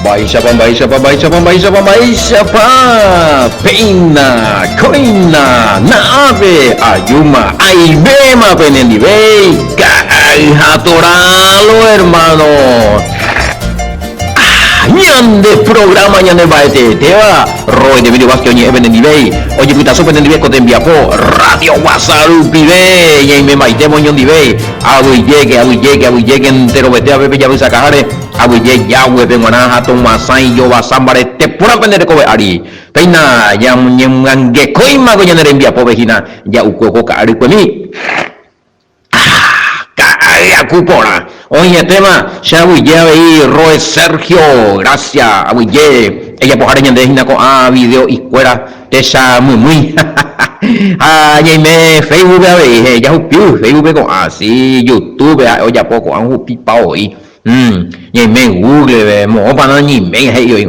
Mba'éichapa, mba'éichapa, mba'éichapa, mba'éichapa, mba'éichapa, péina, kóina, na'ápe, ajúma, aiméma penendivéi, ka'ay ha torálo, hermano. Ah, ñande programa ñane mba'eteetéva, Roy Emilio Vázquez oñe'ẽ penendivéi, ojepytaso penendive ko tembiapo Radio Guasa rupive, ñaimembaitéma oñondivéi, aguyjéke, aguyjéke, aguyjéke enterovetévape pejapysakaháre, Aguyje Yahweh-pe g̃uarã ha tog̃uasã ijovasa mbarete porã pende rekove ári. Péina ñañemyangekóima ko ñane rembiapópe hína ja'ukue ko ka'arykuemi. Ah! Ka'ay aku porã! Oĩetéma che aguyje avei Roe Sergio, gracia, aguyje ejapoháre ñande hína ko'ã video'ikuéra techa mymýi. Ha ñaime Facebook-pe avei, heẽ jahupíu Facebook-pe ko'ã, si, YouTube-pe ha'e ojapo ko'ã ohupipa voi. Ñaime Google-pe, moõpa nañaiméi he'i oĩ.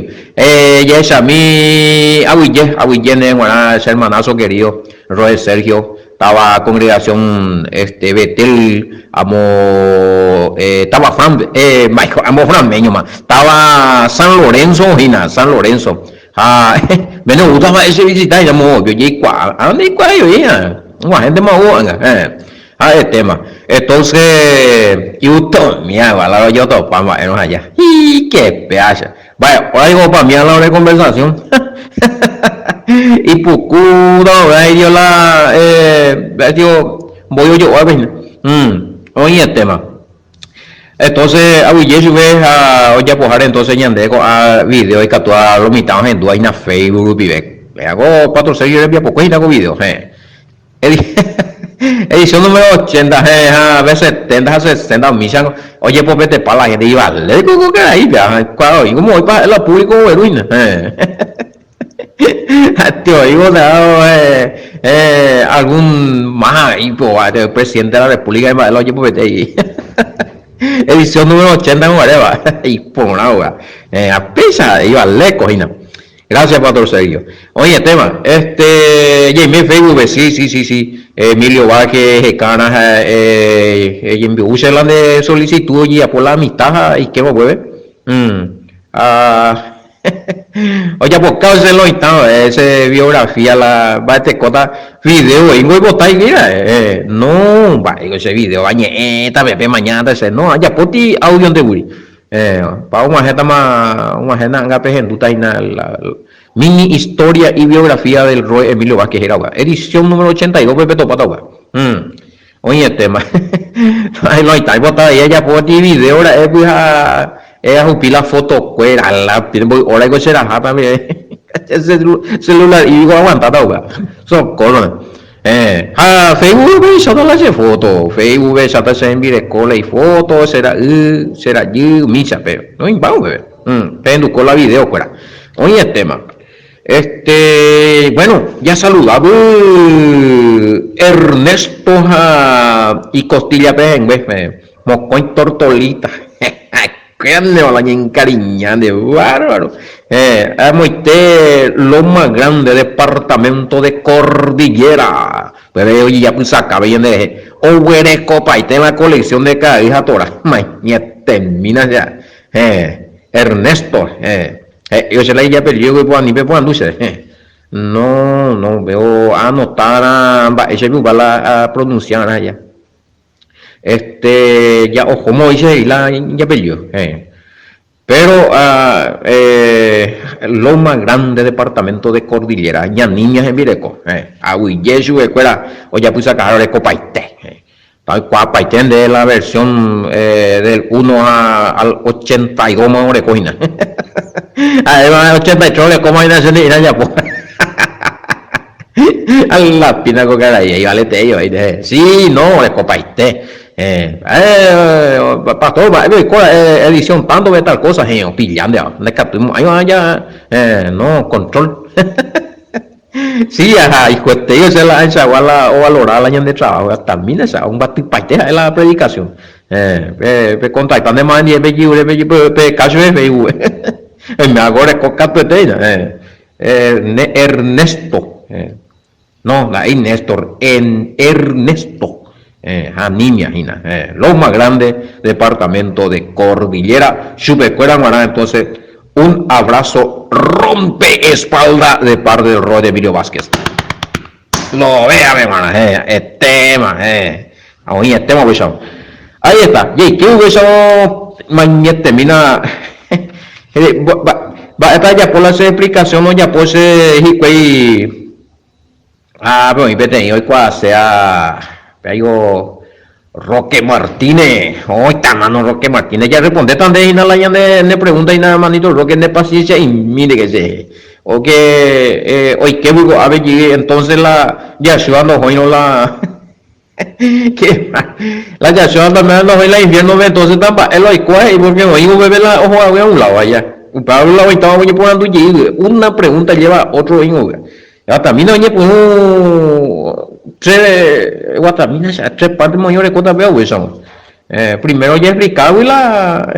Jahechami aguyje, aguyje ndéve g̃uarã che hermanazo querido, Roe Sergio, táva congregación este Betel amo táva Fran, mba'éiko amo Fran-meñoma, táva San Lorenzo hína, San Lorenzo. Ha me gusta mba'e che visita hína moõ ojeikuaa, ha ndaikuaái oĩ hína, og̃uahẽntema ou ág̃a. Ha'etéma. Entonces, iutomía igual la rojotopa mba'érõ aja. Hi, qué peacha. Mba'e hora piko opamía la ore conversación. Ipuku ndovéi la eh, digo, mboy ojo'ápe hína. Oĩetéma. Entonces, aguyje chupe ha ojapoháre entonces ñande ko'ã video ikatúva lo mitã ohendúva hína Facebook rupive. Péa ko Pastor Sergio rembiapokue hína ko video. Héẽ. Edición número 80, heẽ, ha ve 70 ha 60 umícha ojepopetepa la gente ivale ko ko karaípe, ha kua oĩ como oĩpa ha'e la público ogueru hína, heẽ. Ha te oĩvo eh, eh, algún más ahí, po, el presidente de la república mba'e la ojepopete ahí. Edición número 80 guaréva, iporã, eh, ha péicha ivale ko hína. Gracias Pastor Sergio. Oĩetéma. Este, jaime Facebook-pe, sí, sí, sí, sí. Emilio Vázquez hekárã ha ejembi'u che la nde solicitud ojejapo la amistad ha eikéva upépe. Ha ojapoka che lo oĩtã che biografía la mba'etekóta video voi ngoipotái ra'e. No, mba'éiko che video añe'ẽta pepe mañáta che. No, ajapóti audio-nte kuri. Pa og̃uahẽtama og̃uahẽna anga pehendúta hína la mini historia y biografía del Roy Emilio Vázquez héra upéva. Edición número 82 pe petopáta upéva. Oĩetéma. Loĩta oipota avei ajapo peteĩ video ra'e py ha ahupi la foto kuéra la mboy hora ko che raháta che celular iviko aguantáta upéva. Socorro. Ha Facebook upéichata la che foto, Facebook upéichata che rembireko la ifoto, che ra'y, che rajy, umíchape, oĩmba upépe, pehenduko la video kuéra, oĩetéma. Este, bueno, jasaludavy Ernesto ha icostilla pehẽngue, mokõi tortolita, Grande la ñenkariña nde bárbaro. Eh, amoite Loma Grande, departamento de Cordillera. Upépe ojejapysaka pe ñande rehe. Oguerekopaite la colección de ka'ay ha tora. Mañetemína che. Eh, Ernesto, eh, he'i che la ijapellido ko ani peporandu che. Eh, no, no veo anotarã mba'éicha ipupa la apronunciarã ya. Este, ja ohóma oĩ che he'i la ijapellido, heẽ. Pero Loma Grande, departamento de Cordillera, ñaníña hembireko, heẽ. Aguyje chupekuéra ojapysakaha orekopaite, heẽ. Oikuaapaite nde la versión del uno al ochenta y dos ma oreko hína. Ha'éva 83 orekóma hína che ne'ĩra ajapo. Alapína ko karai ivaletei oĩ nde. Sí, no, orekopaite. Eh, eh, pastor, mba'épe oiko ra'e edición tanto de tal cosa, heẽ, opilla nde ava. Ndaikatúi mo'ãi va'erã ja, eh, no, control. Sí, aha, ijuetei osẽ la ãichagua la ovalora la ñande trabajo, hasta mína cha, ombatypaite ha'e la predicación. Eh, pe, pe contacta nde máva ndie pejyvre, pe, pe cacho de Facebook. Oime algo oreko katuete hína, eh. Ernesto, no, nda'éi Néstor, Ernesto ha Niña hína, Loma Grande, departamento de Cordillera, chupekuéra g̃uarã entonces. Un abrazo rompe espalda de parte del Roy de Emilio Vázquez. Lo véame g̃uarã, he'etéma, heẽ. Ha oĩ etéma upéicharõ. Ahí está, jaike upéicharõ mañetemína mba'épa ajapo la che explicación ojapo che hikuái ápe oĩ peteĩ oikuaaséa pe aigo Roque Martínez, oĩta mano Roque Martínez, jarrespondéta nde hína la ñane ne pregunta hína hermanito Roque nde paciencia'imíndeke che oke oikégui ko'ápe jey entonces la Yahshua ndohóirõ la La Yahshua ndohói la infierno-pe entonces ta mba'e la oikóva he'i porque oĩ upépe la oho hague a un lado aja. Upéva la oĩtava oñeporandu jey, una pregunta lleva a otro oĩvo upéva. Guatamína oñepyrũ tres, guatamína che, tres parte oĩ orekóta péva upéicharõ. Primero ojeexplikágui la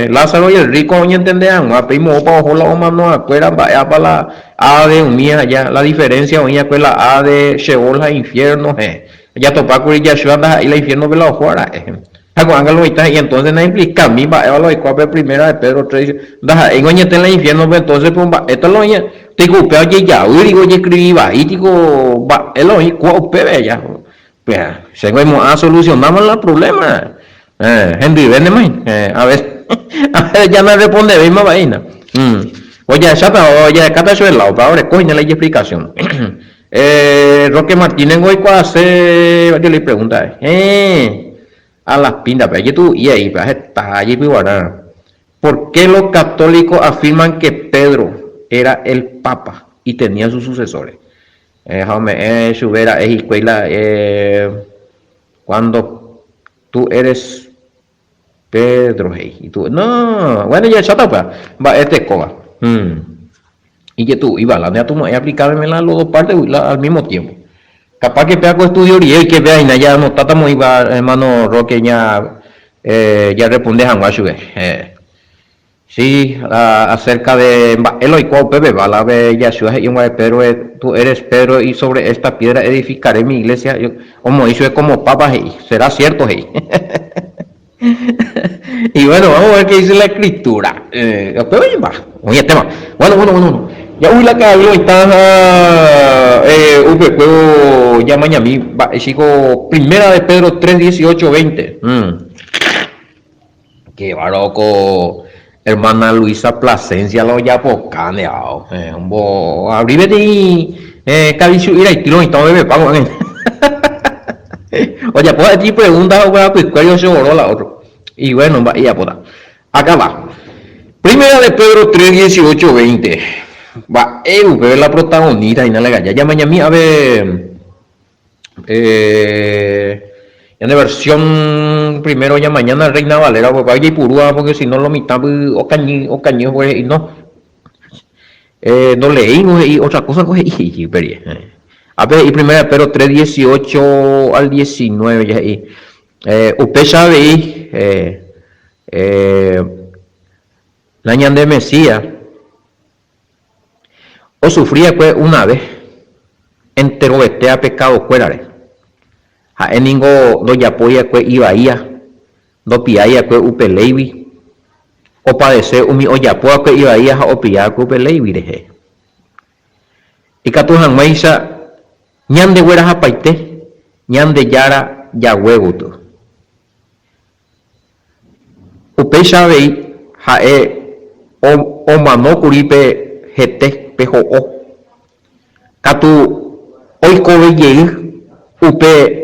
Lázaro y el rico oñentende hag̃ua pe imo'õpa oho la omanoakuéra mba'épa la Hades umi aja, la diferencia oĩ va'ekue la Hades, Sheol ha infierno heẽ. Jatopa kuri Yahshua ndaha'éi la infierno-pe la oho ra'e. Ha ko'ág̃a lo oĩta he'i entonces naimplikámi mba'éva la oikuaa pe primera de Pedro 3 ndaha'éingo añete la infierno-pe entonces pe mba'éta la oĩ tiko upéva ojejavýriko ojescribi vai tiko mba'e la oĩ kua upéve aja. Péa, chéngo aimo'ã asolucionáma la problema. Eh, hendyve ne mai. Eh, a ver, a ver, ya narrespondevéima va'eína. Mm. Ojahecháta, ojahekáta chupe lado, pa oreko hína la ijexplicación. Eh, Roque Martínez ngo oikuaase, yo le pregunta, eh, a las pintas, pe ajetu'u'i ahí, pe heta jaipyguara. ¿Por qué los católicos afirman que Pedro era el Papa y tenía sus sucesores? Ha ome'ẽ chupe ra'e hikuái la cuando tú eres Pedro he'i itúva. No, bueno jahecháta upéva mba'e tekóva. Ijetu'u'íva la neatumo'ãi aplicámeme la los dos partes la al mismo tiempo. Capaz que péva ko estudio rire oike péva hína jaanotáta moĩva hermano Roque ña jarresponde hag̃ua chupe. Sí, acerca de mba'e la oikuaa upépe, va la pe Yahshua he'i oguare Pedro, tú eres Pedro y sobre esta piedra edificaré mi iglesia, omoĩ chupe como papa he'i, será cierto he'i. Y bueno, vamos a ver qué dice la escritura. Upéva oĩmba, oĩ etéma. Bueno, bueno, bueno, bueno. Ja'u la ka'aguy oĩta ha upekuévo ñamañami mba'e chico, primera de Pedro 3, 18, 20. Ke bárbaro ko hermana Luisa Plasencia la ojapoka nde ao. Ombo abri peteĩ kavichu'i raity oĩta obebepa ko'ág̃a. Ojapo ha'e pregunta ha upéva pykuéri ocheoro la otro. Y bueno, mba'e ijapóta. Acá va. Primera de Pedro 3, 18, 20. Mba'e upépe la protagonista hína la galla. Ñamañami ave. Ñane versión primero ñamañana Reina Valera upéva ojeipurúva porque si no lo mitãpy okañy okañy ojuehe he'i no ndoleéingo he'i otra cosa ko he'i he'i upe rire. Ápe he'i primera Pedro 3, 18 al 19 ja he'i upéicha avei la ñande Mesías Osufri va'ekue una ves enterovetéva pekadokuérare. Ha'e ningo ndojapói va'ekue ivaía, ndopiái va'ekue upe léigui, opadese umi ojapo va'ekue ivaía ha opia va'ekue upe léigui rehe. Ikatu hag̃uáicha ñandeguerahapaite Ñandejára jague gotyo. Upéicha avei ha'e omano kuri pe hete, pe ho'o. Katu oikove jey upe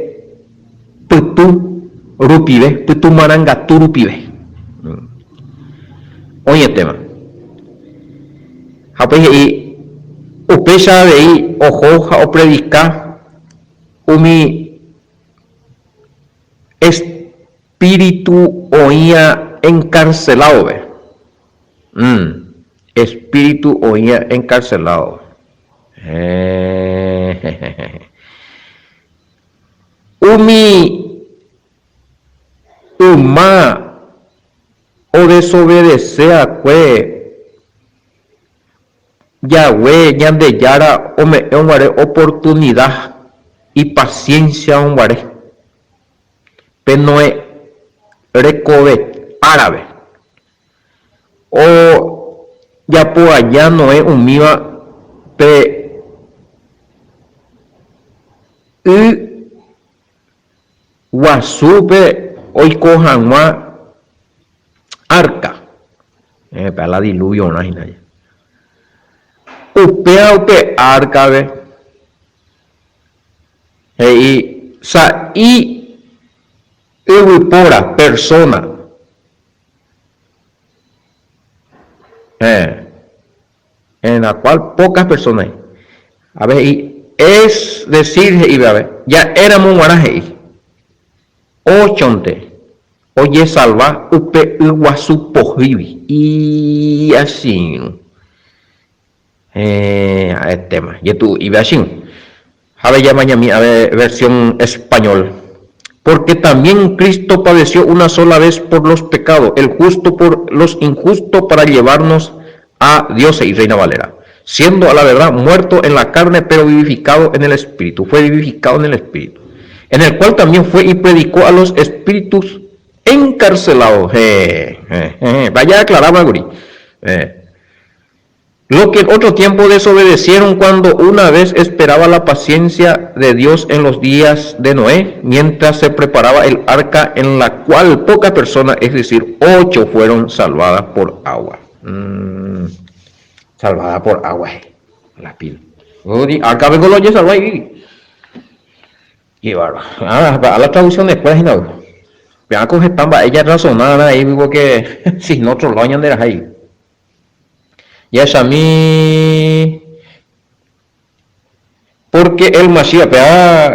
pytu rupive, pytu marangatu rupive. Oĩetéma. Ha upéi he'i, Upéicha avei oho ha opredika umi Espíritu oĩa encarcelado-pe. Umm, espíritu oĩa encarcelado-pe. Hehehehe. Umi yma odesobedeceakue Jahve Ñandejára ome'ẽrõ guare oportunida ipasiénsiarõ guare pe Noé rekove árape. Ojapo aja Noé umíva pe y guasúpe oiko hag̃ua árka. Péa la diluviorã hína. Upéva upe árkape he'i sa'i yvypóra, persóna. Héẽ, en la cual pocas personas he'i. A ve he'i, es decir he'ive ave, ja'éramo g̃uarã he'i, óchonte ojesalva upe yguasu pohýigui. Iachirũ. Héẽ, ha'etéma, jetu'u'ive achirũ. Ha ve jamañami ave versión español. Porque también Cristo padeció una sola vez por los pecados, el justo por los injustos para llevarnos a Dios he'i Reina Valera, siendo a la verdad muerto en la carne pero vivificado en el espíritu, fue vivificado en el espíritu, en el cual también fue y predicó a los espíritus encarcelados. Heẽ, heẽ, heẽ, vaya aclaraba kuri. Heẽ. Lo que en otro tiempo desobedecieron cuando una vez esperaba la paciencia de Dios en los días de Noé, mientras se preparaba el arca en la cual pocas personas, es decir, ocho fueron salvadas por agua. Mm, salvada por agua, la pila. Arca vengo lo salva y Qué bárbaro. Ah, a la traducción después, hína. Pe'a ko heta mba'e jarrazonarã ahí porque si no otro lado ñanderahái. Jahechami Pórke el Mashiach, péa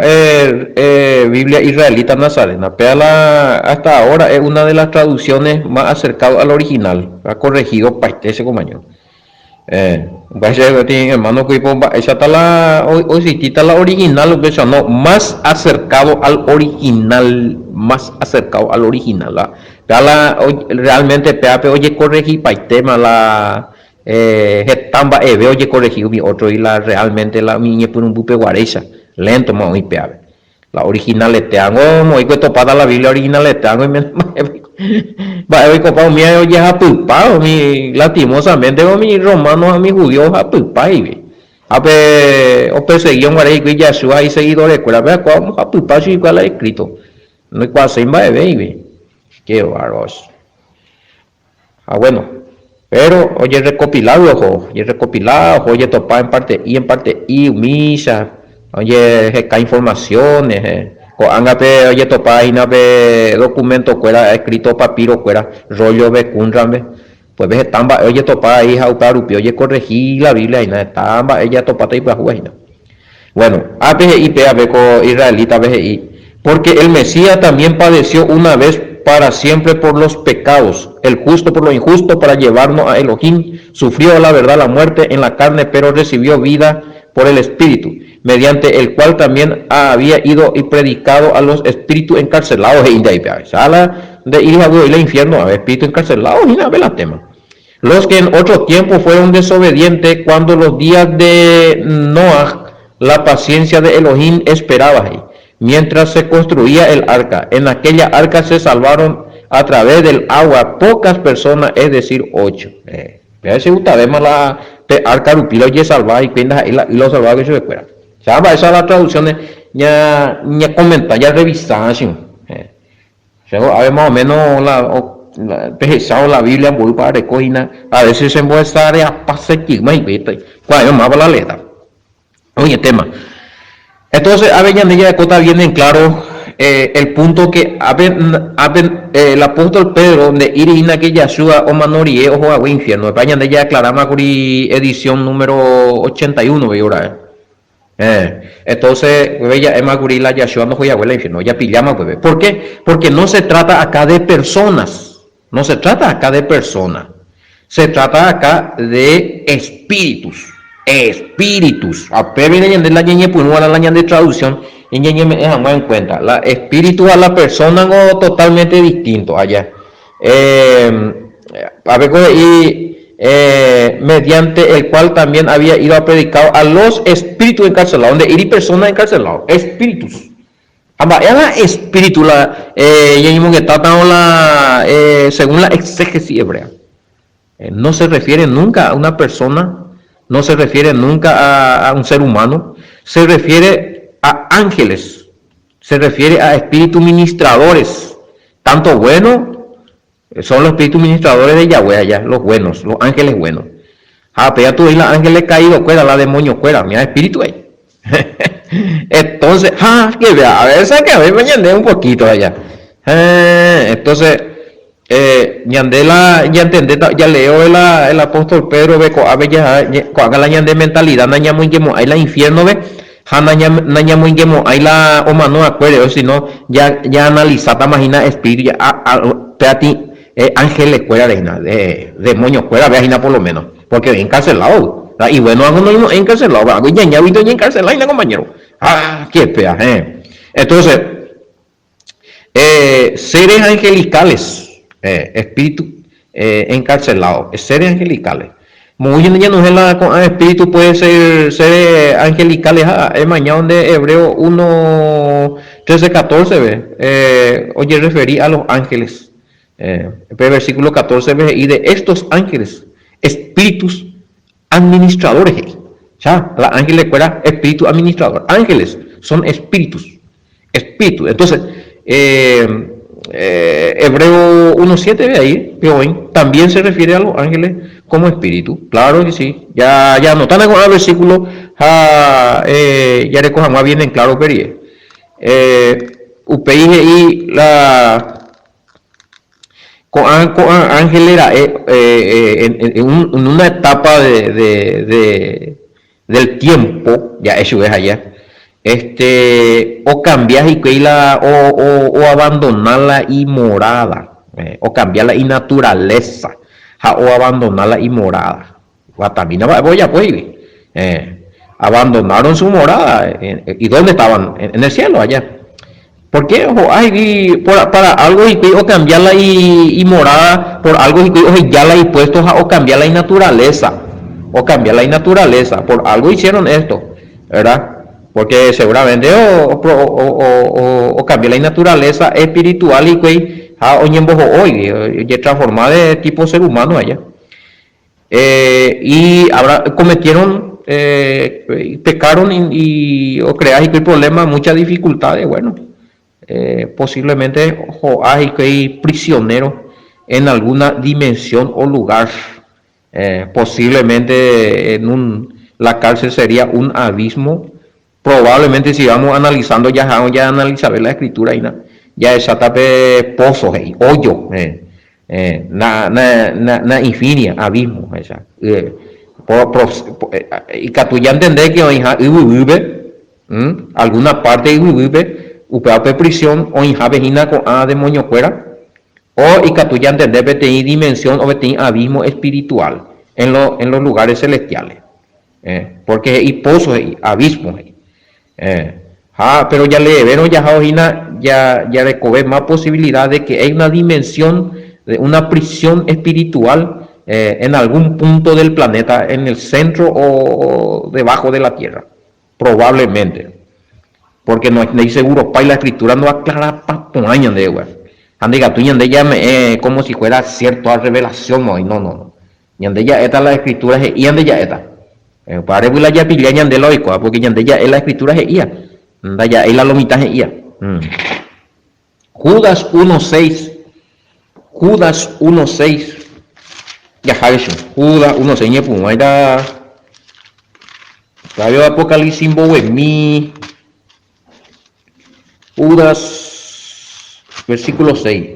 Biblia Israelita Nazarena, péa la hasta ahora es una de las traducciones más acercado al original, ha corregido paite che compañero. Mba'éicha peteĩ hermano ko mba'éichata la oexistíta la original upéicha no, más acercado al original, más acercado al original. Péa la realmente péape ojekorregipaitéma la heta mba'eve ojekorregi umi ótrogui la realmente la umi iñepyrũmbýpe guaréicha, léntoma oĩ péape. La originaletéango omoĩkue topáta la Biblia originaletéango oiméne mba'e oikopa umi ojehapypa umi lastimosamente umi romano ha umi judío ohapypa he'ive. Ha pe opersegírõ guare hikuái Yahshua ha iseguidorekuérape ha'ekuéra omohapypa chuguikuéra la escrito. Ndoikuaaséi mba'eve he'ive. Qué bárbaro. Ha bueno, pero ojerrekopilágui oho, ojerrekopila oho ojetopa en parte'i en parte'i umícha, ojeheka informaciones, ko'ág̃ape ojetopa hína pe documento-kuéra escrito papiro-kuéra, rollo de Qumran-pe, upépe heta mba'e ojetopa aí ha upéva rupi ojekorrehi la Biblia hína, heta mba'e jatopáta ipyahúva hína. Bueno, ápe he'i pévape ko israelítape he'i, Porque el Mesías también padeció una vez para siempre por los pecados, el justo por lo injusto, para llevarnos a Elohim, sufrió a la verdad la muerte en la carne, pero recibió vida por el Espíritu, mediante el cual también había ido y predicado a los espíritus encarcelados, he'ínte ahí pévape. Sala nde'íri hague oĩ la infierno, ave espíritu encarcelados hína ave la tema. Los que en otro tiempo fueron desobedientes cuando los días de Noah la paciencia de Elohim esperaba, he'i, mientras se construía el arca. En aquella arca se salvaron a través del agua pocas personas, es decir, ocho. Péva che gustavéma la pe arca rupi la ojesalva hikuái ndaha'éi la y la osalváva chupekuéra. Che mba'éicha la traducciones ña ñakomenta, jarrevisa che. Che ave más o menos la pehechávo la Biblia mboýpa areko hína, a veces che mbohesareapa sekyma hikuái, kuave'ẽ máva la letra. Oñetéma. Entonces, ave ñande jarekóta bien en claro el punto que ápe, ápe el apóstol Pedro nde'íri hína que Yahshua omano rire oho hague infierno-pe. Ñande jaaclaráma kuri edición número 81 pe ra'e. Héẽ. Entonces, upépe ja'éma kuri la Yahshua ndohói hague la infierno, japilláma upépe. ¿Por qué? Porque no se trata acá de personas, no se trata acá de personas, se trata acá de espíritus, espíritus. Ha upépe ñande la ñañepyrũva'erã la ñande traducción ñañeme'ẽ hag̃ua en cuenta. La espíritu ha la persona ngo totalmente distinto allá. Ápe ko he'i mediante el cual también había ido a predicado a los espíritus encarcelados, nde'íri personas encarcelados, espíritus. Ha mba'éva espíritu la ñañemongetátarõ la según la exégesis hebrea. No se refiere nunca a una persona, no se refiere nunca a, a un ser humano, se refiere a ángeles, se refiere a espíritus ministradores, tanto buenos, son los espíritus ministradores de Yahweh allá, los buenos, los ángeles buenos. Ha péa tuve la ángeles caído kuéra, la demonio kuéra, mira espíritu ahí. Entonces, ha, que vea, a ver, que a ver, ñande un poquito allá. Eh, entonces, eh, ñande la, ñantendéta, jaleévo la, el apóstol Pedro ve ko'ápe jaha, ko'ág̃a la ñande mentalidad nañamoingemo'ãi la infierno-pe ha nañamoingemo'ãi la omano'akuére, sino ja, jaanalizátama hína espíritu, ja, péati ángeles-kuérare hína, demonio-kuéra hína por lo menos, porque oĩ encarcelado, la iguéno ángo noĩmo'ãi encarcelado, ángo iñañáguinte oñeencarcela hína compañero. Ah, qué pea, eh. Entonces, Eh, seres angelicales, eh, espíritu eh, encarcelado, seres angelicales. Muy la con espíritu puede ser seres angelicales, ah, es mañana donde Hebreo 1, 13, 14, ve, eh, oye, referí a los ángeles. Eh, versículo 14, ve, y de estos ángeles, espíritus administradores. Ya, la ángeles fuera espíritu administrador. Ángeles son espíritus Espíritu. Entonces, eh, eh, Hebreo 1.7, ve ahí, también se refiere a los ángeles como espíritu. Claro que sí. Ya, ya no están con el versículo, ja, eh, ya más bien en claro, pero eh, upéi he'i la ko'ã ko'ã ángeles ra'e eh, en, en, en una etapa de, de, de del tiempo, ja'e chupe aja, este, okambia hikuái la oabandona la imorada, okambia la inaturaleza ha oabandona la imorada. Guatamína mba'épa ojapo hikuái? Abandonaron su morada, y dónde estaban? En el cielo allá. Por qué ho'a hikuái para algo hikuái okambia la imorada, por algo hikuái oheja la ipuesto ha okambia la inaturaleza, okambia la inaturaleza, por algo hicieron esto, verdad? Porque seguramente okambia la inaturaleza espiritual hikuái ha oñemboho'o ojetransforma de tipo ser humano allá. Eh, y habrá, cometieron, eh, pecaron y, y o crear hikuái problema, muchas dificultades, bueno, eh, posiblemente ho'a hikuái prisionero en alguna dimensión o lugar. Eh, posiblemente en un, la cárcel sería un abismo. Probablemente si vamos analizando ya, ya analizar la escritura y ya esa tape pozo, hey, hoyo, eh, eh, na, na, na, na infinia, abismo, esa. Eh, por, por, eh, ikatu jantende que oĩha yvyguýpe, alguna parte yvyguýpe, upéva pe prisión oĩhápe hína ko'ã demoniokuéra, o ikatu jantende peteĩ dimensión o peteĩ abismo espiritual en, lo, en los lugares celestiales. Eh, porque he'i pozo, he'i abismo, he'i. Eh, ha, pero jaleevérõ jahávo hína ja, jarekove más posibilidad de que hay una dimensión, de una prisión espiritual eh, en algún punto del planeta, en el centro o, o debajo de la tierra. Probablemente. Porque no hay seguro, pa y la escritura no aclara pa ñande, ha ndaikatúi ñande ñame'ẽ como si fuera cierto a revelación, no, no, no. Ñande ja'éta la escritura he'ía nde ja'éta. Upévare la japilla ñande la oikuaa, porque ñande ja'e la escritura he'ía. Ndaja'éi la lo mitã he'ía. Mm. Judas 1.6. Judas 1.6. Jaháve che. Judas 1.6 ñepyrũvaira. Flavio Apocalipsis mbovymi. Judas, versículo 6.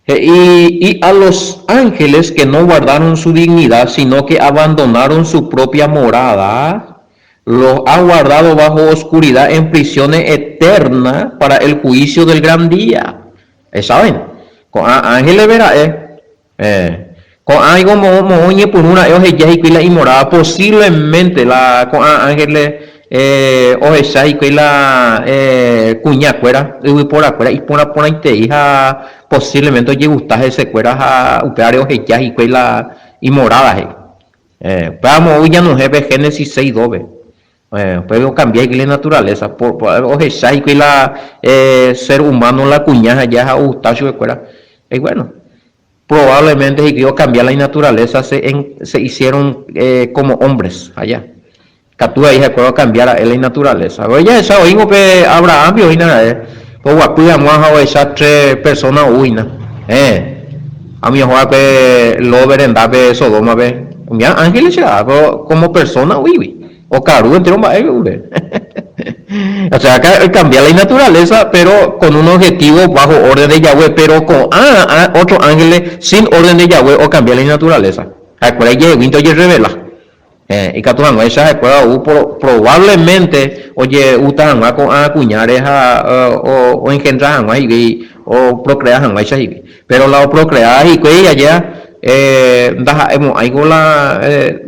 He'i, y a los ángeles que no guardaron su dignidad, sino que abandonaron su propia morada, los ha guardado bajo oscuridad en prisiones eternas para el juicio del gran día. Eh, ¿saben? Ko'ã ángeles vera'e. Eh, ko'ã moõ oñepyrũra'e oheja hikuái la imorada, posiblemente la ko'ã ángeles eh, ohecha hikuái la eh, kuñakuéra, yvyporakuéra iporã porãitei ha posiblemente ojegusta hesekuéra ha upévare oheja hikuái la imorada he'i. Eh, upéva moõ ñanohẽ pe Génesis 6.2-pe. Eh, upépe okambia hikuái la naturaleza, por, por, ohecha hikuái la eh, ser humano la kuña ha ja ha ogusta chupekuéra. Y bueno, Probablemente hikuái ocambia la inaturaleza se se hicieron como hombres allá. Katu avei ha'ekuéra ocambia ra'e la inaturaleza. Oĩ jahecha oĩngo pe Abraham-pe oĩna ra'e oguapy hag̃ua ha ohecha tre persona ou hína. Héẽ. Ha umi oho va'ekue Lot rendápe Sodómape, umi ángeles che ra'e, pero como persona oĩgui. Okaru entero mba'e upe. O sea, cambia la inaturaleza, pero con un objetivo bajo orden de Yahweh. Pero ko'ã otro ángeles sin orden de Yahweh ocambia la inaturaleza. Ha'ekuéra ijeheguínte ojerrevela. Eh, ikatu hag̃uáicha ha'ekuéra ou probablemente oje'úta hag̃ua ko'ã kuñáre ha oengendra hag̃ua hikuái, oprocrea hag̃uáicha hikuái. Péro la oprocrea hikuái aja ndaha'emo'ãiko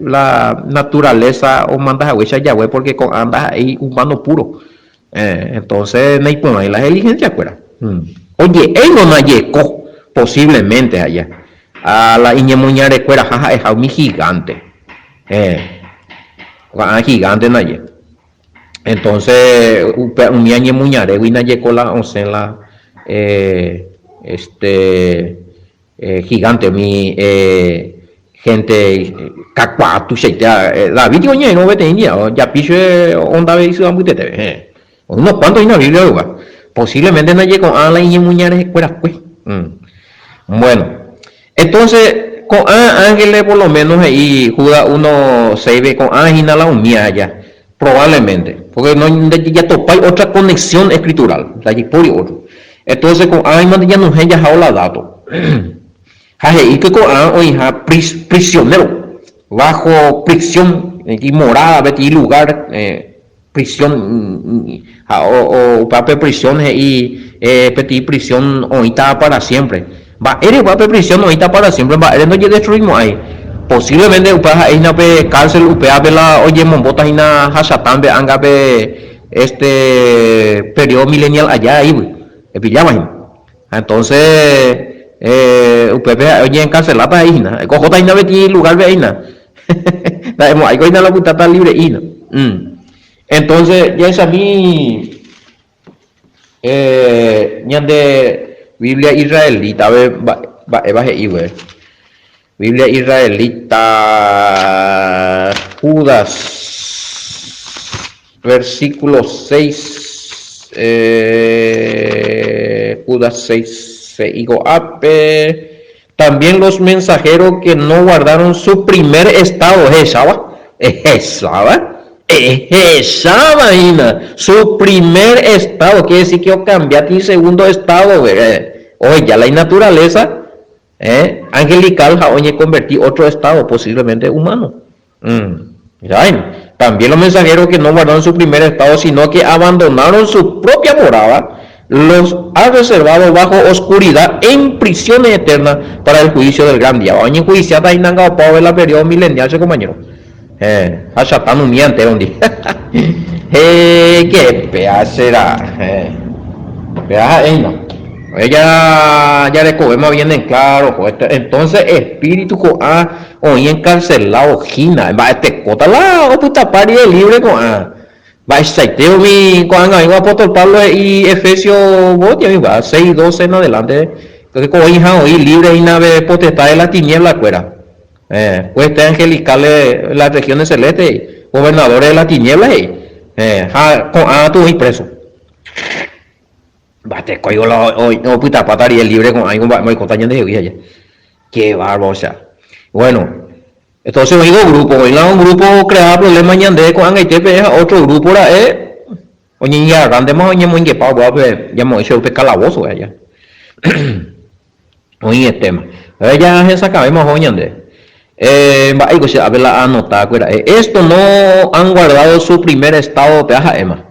la naturaleza omanda haguéicha Yahweh pórke ko'ã ndaha'éi humano puro. Entonces naiporãi la diligencia-kuéra. Oje'éngo najeko posiblemente aja a la iñemoñarekueraha ha'eha umi gigante. Ko'ã gigante ndaje. Entonces upe umi añemoñarégui najeko la osẽ la este gigante umi gente kakuaa tuichaite. David niko oñe'ẽrõ peteĩ día ojapi chupe ondave isyva mbytetépe. Héẽ. Unos cuanto hína Biblia rugua. Posiblemente ndaje ko'ã la iñemoñarekuerakue. Bueno, entonces ko'ã ángeles por lo menos he'i Judas uno seis-pe ko'ã hína la umía aja, probablemente, porque no ndajatopái otra conexión escritural, ndajipóri otro. Entonces ko'ã imante ñanohẽ jahao la dato. Ha he'i ke ko'ã oĩha prisionero, bajo prisión, imorada peteĩ lugar Prisión, ha opa pe prisión he'i peteĩ prisión oĩta para siempre. Mba'érepa pe prisión oĩta para siempre? Mba'ére ndojedestruimo'ãi? Posiblemente upéva ha'e hína pe cárcel upévape la ojemombóta hína ha Satán-pe ánga pe este periodo milenial aja aígui. Epilláma hína. Ha entonces upépe ha'e oñeencarceláta he'i hína. Ohóta hína peteĩ lugar-pe hína. Nda'emo'ãiko hína la opytáta libre'i hína. Entonces jahechami ñande Biblia israelita-pe mba'épa he'i guéve. Biblia israelita Judas versículo 6, Judas 6 he'i ko'ápe, También los mensajeros que no guardaron su primer estado, ehecháva, ehecháva, ehecháva hína, su primer estado, quiere decir que ocambiáta isegundo estado, oheja la inaturaleza Angelical ha oñekonverti otro estado, posiblemente humano. También los mensajeros que no guardaron su primer estado, sino que abandonaron su propia morada, los ha reservado bajo oscuridad en prisiones eternas para el juicio del gran día. Oñejuiciáta hína opávo la periodo milenial, che compañero. Ha Satán umi entérondi. Héke péa será. Péa ha'e hína. Ella jarekovéma bien en claro. Entonces espíritu ko'ã oĩ encarcelado hína. Mba'etekóta la opytapa rire libre ko'ã. Mba'eichaite umi ko'ág̃a oĩva apóstol Pablo he'i Efesios vóti oĩva, 6:12 en adelante, ko oĩha oĩ libre hína pe potestad de las tinieblas kuéra. Huestes angelicales las regiones celestes he'i, gobernadores de las tinieblas he'i, ha ko'ã katu oĩ preso. Mba'etekóigo la opytapáta rire libre ko'ã mba'e oikóta ñandehegui aja. Qué bárbaro, o sea. Bueno, entonces oĩ dos grupos, oĩ la un grupo ocreaba problema ñande ko'ag̃aitépe ha otro grupo ra'e oñeñe'arrántema ha oñemoingepa upévape jamoĩ chupe upe calabozo aja. Oĩetéma. Ja hesakãvéma oho ñande. Mba'éiko che ápe la aanota kuéra'e. Esto no han guardado su primer estado péa ha'éma.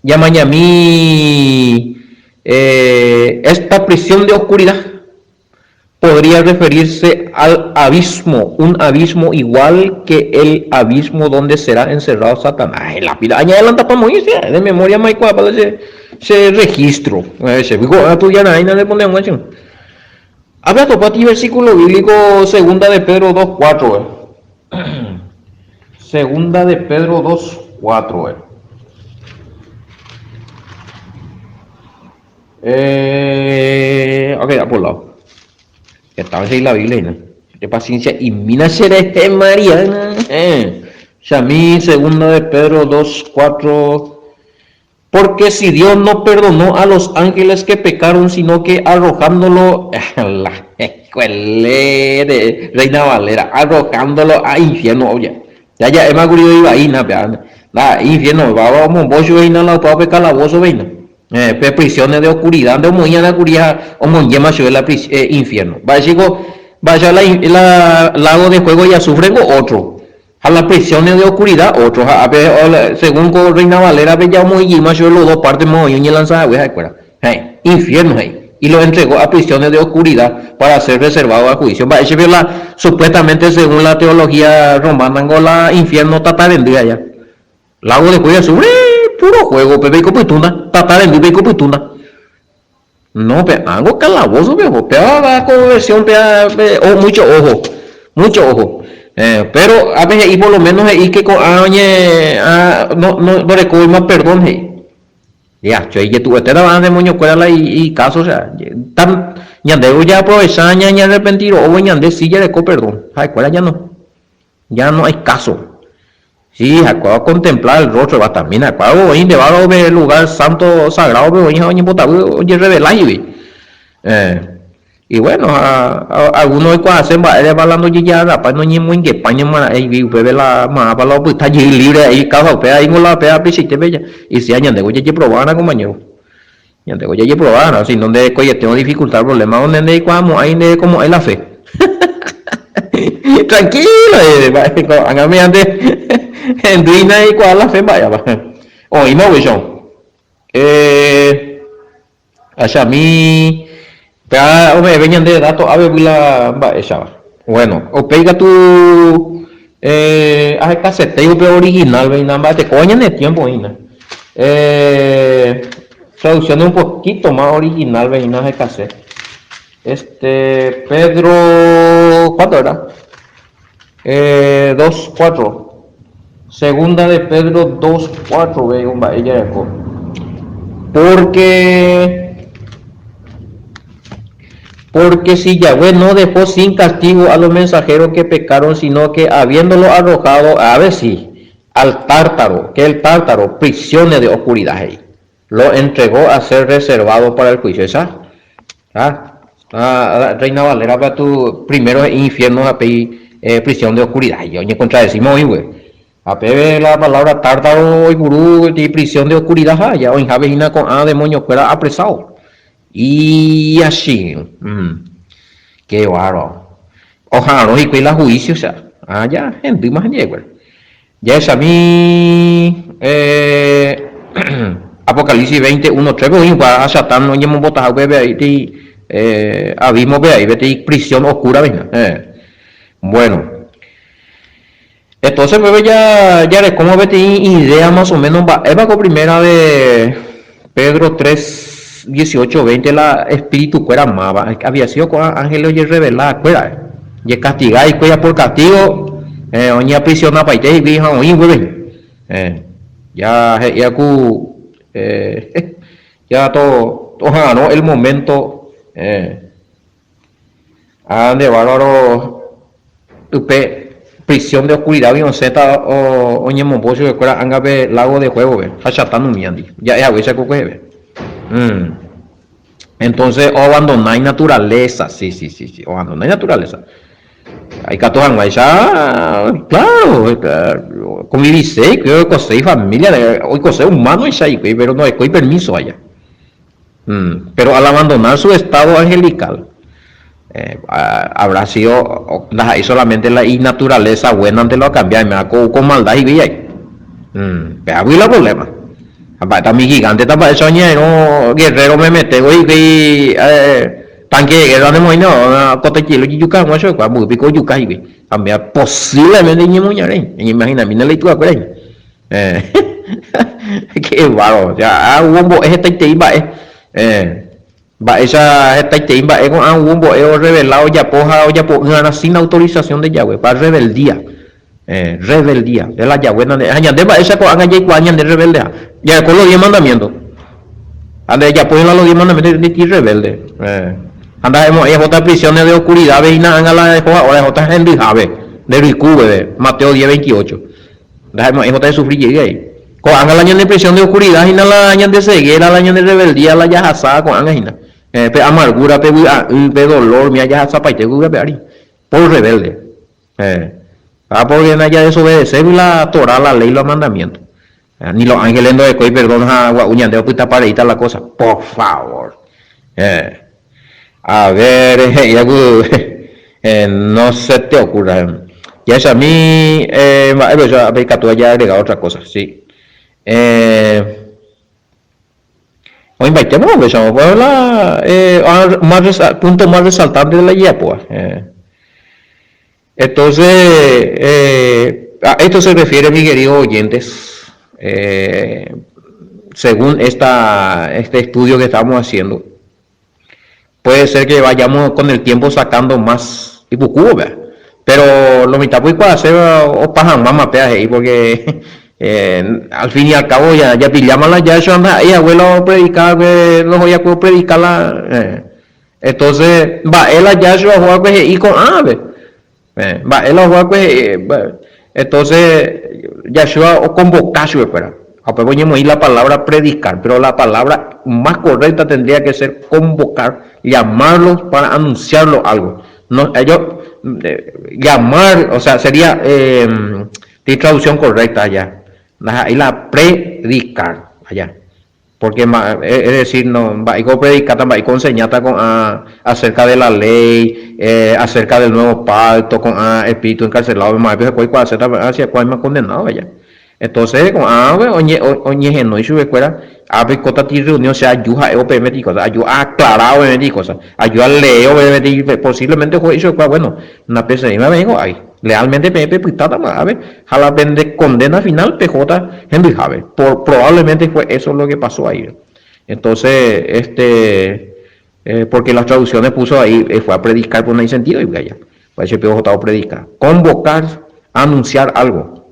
Ñamañami esta prisión de oscuridad podría referirse al abismo, un abismo igual que el abismo donde será encerrado Satanás. La pila añadelantapa moĩ che de memoria maikuaápa la che che registro. Che piko atujarãina repone hag̃ua che. Ápe atopáti versículo bíblico segunda de Pedro 2.4. Segunda de Pedro 2.4. Eh, ok, por lado. Heta he'i la Biblia hína. Che paciencia imína che rehe Mariana. Eh. Chami, segunda de Pedro 2, 4. Porque si Dios no perdonó a los ángeles que pecaron, sino que arrojándolo la de Reina Valera, arrojándolo a infierno, oye. Ya ja'éma kuri oivaína pe la infierno va omombo chupe hína la opa pe calabozo pe hína. Eh, pe prisiones de oscuridad nde omoĩ'arã kuri ha omoingéma chupe la eh, infierno. Mba'éichiko mba'éicha la, la lago de fuego y azufre ko otro. Ha la prisiones de oscuridad otro. Ha ápe según ko Reina Valera pe ja omoĩ jeýma chupe los dos partes moõi oñelanza hague ha'ekuéra. He'i, infierno he'i, y lo entregó a prisiones de oscuridad para ser reservado al juicio. Mba'éichapa la supuestamente según la teología romana ngo la infierno tata rendy aja. Lago de fuego y azufre, puro juego, upépe ikopytũta, tata rendýpe ikopytũta. No, pe ángo calabozo pe oho, péva va ko versión péva oh, mucho ojo, mucho ojo. Eh, pero ápe he'i por lo menos he'i que ko'ã oñe ah, no, no, ndorekóima perdón he'i. Ya, che ijetu'uetétava demoniokuéra la ikáso, o sea, tan ñande jaaprovecha ñañearrepentiro'óvo ñande si jareko perdón, ha'ekuéra ya no, ya no hay caso. Sí, ha'ekuéra ocontempla el rostro, también ha'ekuéra oĩ ndevárõ pe lugar santo sagrado-pe oĩ ha oñembotavy ojerrevela chugui. Eh. Y bueno, ha alguno oikuaase mba'érepa la ndojejagarrapái noñemoingepái ñamara'éigui upépe la ma'ãpa la opyta jey libre ahí causa upéva aíngo la péva peichaitépe ja. Y si ñandéko jajeproba va'erã compañero. Ñandéko jajeproba va'erã, si no nderekoietérõ dificultad problema donde ndereikuaamo'ãi nderekomo'ãi la fe. Tranquilo, ko'ág̃a ñande hendýina eikuaa la fe mba'épa. Oĩma upéicha. Eh. Achami, péva ome'ẽve ñande dato ávegui la mba'éichava. Bueno, upéi katu eh, ahekasetéi upe original veina mba'etekóva ñane tiempo hína. Eh, traducción un poquito más original veina ahekase. Este, Pedro, ¿cuánto era? Eh, 2, 4. Segunda de Pedro 2, 4, ve mba'e jareko. Porque, porque si Yahweh no dejó sin castigo a los mensajeros que pecaron, sino que habiéndolo arrojado, a ver si, al tártaro, que el tártaro, prisiones de oscuridad, he'i, lo entregó a ser reservado para el juicio. Esa, ah, ah, Reina Valera katu primero he'i infierno ha péi prisión de oscuridad. He'i, oñecontradecimos oĩ guéi. Ha péve la palabra tártaro oipuru peteĩ prisión de oscuridad ha ja oĩhápe hína ko'ã demonio-kuéra apresado. Iachĩ. Qué bárbaro. Oha'arõ hikuái la juicio, cha. Ah, ja hendýma hendive-kuéra. Jahechami Apocalipsis 20, 1, 3-pe oĩ upa Satán oñemombotaha upépe aĩ peteĩ abismo-pe aĩ peteĩ prisión oscura-pe hína. Bueno, entonces upépe jarekóma peteĩ idea más o menos mba'épa ko primera de Pedro 3, 18, 20 la espíritu-kuéra máva, había sido ko'ã ángeles ojerrevela-kuéra, jekastiga hikuái por castigo, oñeaprisionapaite hikuái ha oĩ upépe. Ja he'íva ku ja toha'arõ el momento Ha nde bárbaro upe prisión de oscuridad-gui osẽta oñemombo chupekuéra ánga pe lago de fuego-pe ha Satán umíandi, ja'e haguéicha ko kueheve. Entonces oabandona inaturaleza, sí, sí, sí, sí, oabandona inaturaleza. Ikatu hag̃uáicha, claro, convivise hikuái, oikose ifamilia, oikose humano-icha hikuái, pero ndorekói permiso aja. Pero al abandonar su estado angelical, habrá sido ndaha'éi solamente la inaturaleza buena-nte la okambia, oiméva ko con maldad hikuái. Pévagui la problema. Ha mba'éta umi gigante-ta mba'éicha oñe'ẽrõ guerrero memetévo hikuái tanque de guerra nemoĩne kotaitiéle ojejuka hag̃ua chupekuéra, mboy piko ojuka hikuái. Ha umíva posiblemente iñemoñare, eñeimaginamína la ituakuéra hína. Qué bárbaro. Ya hubo mbo'e hetaitei mba'e. Mba'éicha hetaitei mba'e ko'ã hubo mbo'e orrevela ojapo ha ojapo'ỹarã sin autorización de Yahweh. Pa rebeldía. Rebeldía. De la Yahweh nande. Ha ñande mba'éicha ko'ág̃a jaikuaa ñande rebeldeha. Jareko los diez mandamientos. Ha ndejapói la los diez mandamientos ndetĩ rebelde. Ha ndaha'emo'ãi ehóta prisiones de oscuridad-pe hína ág̃a la ehóva hora ehóta hendyhápe, nde ryku peve, Mateo diez, veintiocho. Ndaha'emo'ãi ehóta esufri jey avei. Ko'ág̃a la ñane prisión de oscuridad hína la ñande ceguera, la ñane rebeldía, la jahasa ko'ág̃a hína. Pe amargura, pe vy'a'ỹ, pe dolor, umíva jahasapaite ko yvy ape ári. Por rebelde. Ha porque ndajadesobedeségui la Torá, la ley, los mandamientos. Ni los ángeles ndorekói perdón ha gua'u ñande opytapa reíta la cosa. Por favor. A ver, he'íva ku no se te ocurra. Jahechami mba'épa oicha ápe ikatu jaagregá otra cosa. Sí. Oĩmbaitéma upéicha, upéva la más punto más resaltante de la jejapóva. Entonces, a esto se refiere, mis queridos oyentes, según esta, este estudio que estamos haciendo, puede ser que vayamos con el tiempo sacando más ipukúvo, vea. Pero lo mitad pues puede hacer opa hag̃ua mapea he'i porque al fin y al cabo ya japilláma la Yahshua ndaha'éi hague la opredica va'ekue los ojakue opredica la Entonces, mba'e la Yahshua oho va'ekue he'i ko'ãve? Mba'e la oho va'ekue he'i? Entonces, Yahshua okonvoka chupekuéra. Ha upépe oñemoĩ la palabra predicar, pero la palabra más correcta tendría que ser convocar, llamarlos para anunciarlos algo. No, ellos, llamar, o sea, sería eh, traducción correcta allá. Ndaha'éi la predicar allá. Porque es decir, no, mba'éiko opredikáta, mba'éiko oenseñáta ko'ã acerca de la ley, acerca del nuevo pacto, ko'ã espíritu encarcelado, mba'épe hikuái oikuaaséta hacia kuáima condenado aja. Entonces ko'ã oñehenói chupekuéra, ápe oikóta ti reunión, che aju ha'e peẽme ti cosa, aju aaclara peẽme ti cosa, aju alee peẽme ti, posiblemente oho he'i chupekuéra, bueno, napesevéima peẽ ko'águi. Lealmente peẽ pepytátama ápe ha la pende condena final pehóta hendyhápe. Por probablemente fue eso lo que pasó ahí. Entonces, este, porque las traducciones puso ahí, fue a predicar, pues no hay sentido y allá. Parece que ohóta opredica. Convocar, anunciar algo.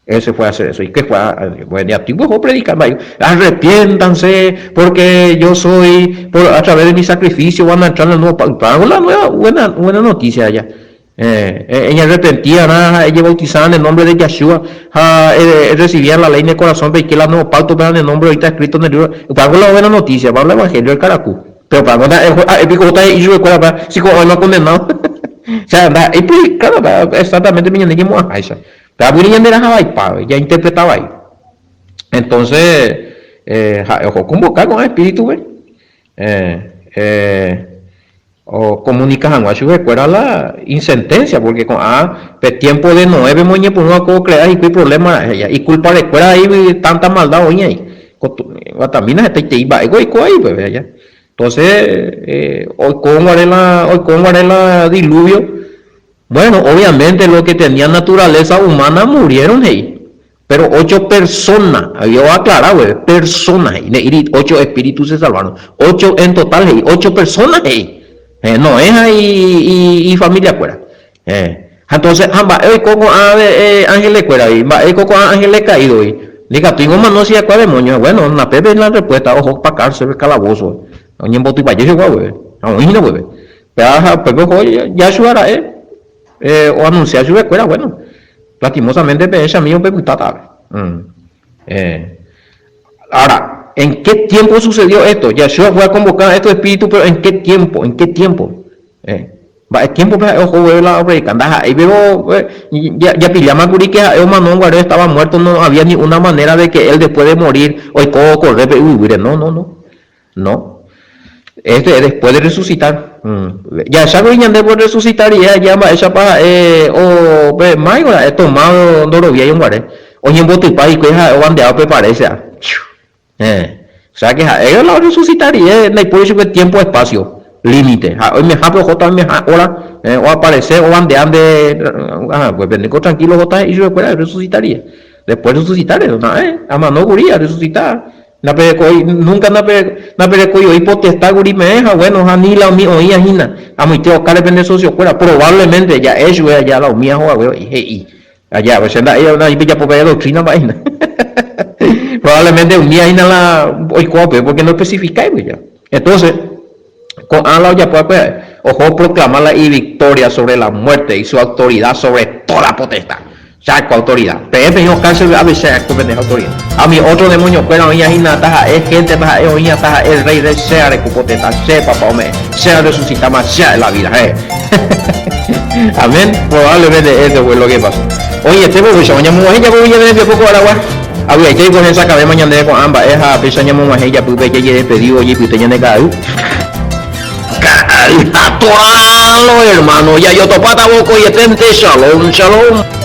Él se fue a hacer eso. ¿Y qué fue? Bueno, y tipo oho predicar, arrepiéntanse porque yo soy, por, a través de mi sacrificio van a entrar en el nuevo pacto. La nueva, buena, buena noticia allá. Eñarrepentía ha ejebautiza en el nombre de Yahshua ha recibían la ley en el corazón peike la nuevo pacto pero en el nombre ahorita escrito en el libro. Upéva la buena noticia, va el evangelio del Caracu. Pero para ha'e piko ohóta he'i chupekuéra pa si ko'ã oĩma condenado. O sea, ndaha'éi predicado exactamente pe ñande ñemo'ãháicha. Péva ñande raha vaipa, jainterpreta vai. Entonces, ha'e oho okonvoka ko'ã espíritu-pe okomunika hag̃ua chupekuéra la insentencia, porque ko'ã pe tiempo de Noé-pe oñepyrũ va'ekue ocrea hikuái problema ra'e, ha ikulparekuéra aígui tanta maldad oĩ ahí. Guatamína hetaitei mba'éko oiko ahí upépe aja. Entonces, oikórõ guare la, oikórõ guare la diluvio, Bueno, obviamente lo que tenía naturaleza humana murieron he'i, pero ocho persona, había oaclara gueve, persona he'i, ne'íri ocho espíritu se salvaron, ocho en total he'i, ocho persona he'i, Noé ha ifamilia kuéra. Ha entonces, ha mba'e oiko ko'ã ángeles kuéragui, mba'e oiko ko'ã ángeles caídogui, ndikatúi omano si akua demonio, bueno, napépe la respuesta, oho pa cárcel, calabozo, oñembotypaje chugua gueve, ha oĩ hína gueve. Péva ha upépe oho Yahshua ra'e oanuncia chupekuéra, bueno, lastimosamente peẽ che amigo pepytáta ápe. Ahora, ¿en qué tiempo sucedió esto? Yahshua fue a convocar a estos espíritus, pero ¿en qué tiempo? ¿En qué tiempo? Mba'e tiempo-pe ha'e oho gueve la opredica? Ndaha'éi pero japilláma kuri que ha'e omano guare estaba muerto, no había ni una manera de que él después de morir oiko okorre pe yvyguýre. No, no, no. No. Este, después de resucitar. Jahechákuri ñande por resucitar rire aja mba'éichapa ha'e o pe máigo ra'e Tomás ndoroviái oguare. Oñembotypa hikuái ha'e ovandeáva pe parécha. Héẽ. O sea que ha'e la orresucita rire ndaipóri chupe tiempo espacio límite. Ha'e oimehápe ohóta oimeha hora oaparece ovandea nde ahakuépe. Ndéko tranquilo ohóta he'i chupekuéra resucita rire. Después resucitar, na'e, amano kuri arresucita. Ndaperekói, nunca ndaperekói oĩ potestad kuri peẽ ha bueno ha ni la umi oĩva hína, amoite okáre pende socio-kuéra, probablemente ja'e chupe aja la umíva hogague he'i aja, che nda'éi avei pejapo peve doctrina mba'e hína. Probablemente umíva hína la oikóva upépe porque ndoespecifikái pues ya. Entonces, ko'ã la ojapo va'ekue ha'e, oho oproclama la ivictoria sobre la muerte y su autoridad sobre toda potestad. Che aiko autoridad. Peẽ peĩ okárselpe ave che aiko pende autoridad. Ha umi ótro demoniokuéra oĩva hína taha'e hénte, taha'e oĩva, taha'e rréi, rréi, che areko potestad, che Papa ome'ẽ, che arresucitáma, che ha'e la vida. Heẽ. Amén. Probablemente eso fue lo que pasó. Oĩetévo upéicha oñamog̃uahẽ japýpe ñane rembiapo ko aragua. Avy'aite piko hesakãvéma ñandéve ko'ã mba'e ha péicha ñamog̃uahẽ ijapýpe jajedespedívo ojeipyte ñande ka'ay. Ka'ay ha toralo, hermano, jajotopáta vokoieténte. Shalom, shalom.